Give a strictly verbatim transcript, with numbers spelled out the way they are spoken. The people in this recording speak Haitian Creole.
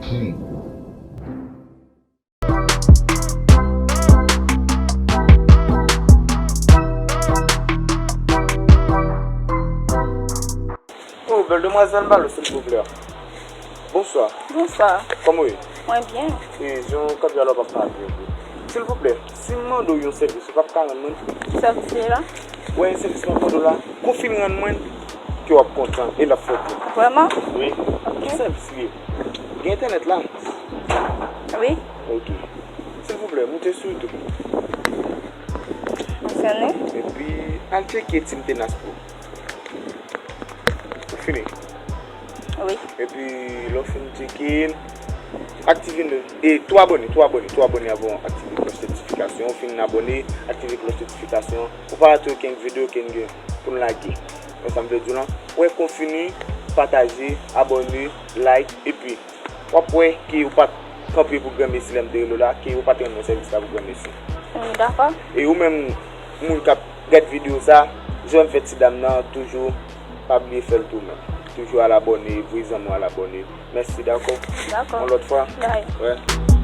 King. Oh, bèl demwazèl, m pale silvouplè. Bonswa. Bonswa. Kòman w ye? Mwen byen. E jan w ap pale an pi. Silvouplè, si m mande w yon sèvis, ou p ap ka rann mwen? Sèvis li la? Wè, sèvis m ap mande w la, konfini rann mwen ke w ap kontan e l ap fè w byen. Vrèman? Wi. Ok. Ki sèvis li ye? Ou gen entènèt la? Wi. Ok. Silvouplè, moute sou YouTube. Ansanm. Epi, al tcheke Team Tenas Pro. Ou fini? Wi. Epi, lè w fin tcheke, aktive nou. E tou abòne, tou abòne, tou abòne avan w aktive klòch notifikasyon. Ou fin abòne, aktive klòch notifikasyon. Ou pa rate okenn videyo ke n gen pou n lage. Wè sa m vle di w lan? Wè, konfini, pataje, abòne, like, epi w ap wè ke ou pa t kanpe pou granmesi lè m te rele w la, ke ou pa t rann mwen sèvis la pou granmesi. Wi, dakò. E ou menm, moun k ap gade videyo sa, jan m fè ti dam nan, toujou pa bliye fè l tou menm. Toujou al abòne, voye zanmi w al abòne. Mèsi, dakò? Dakò. Yon lòt fwa. Bye. Wè.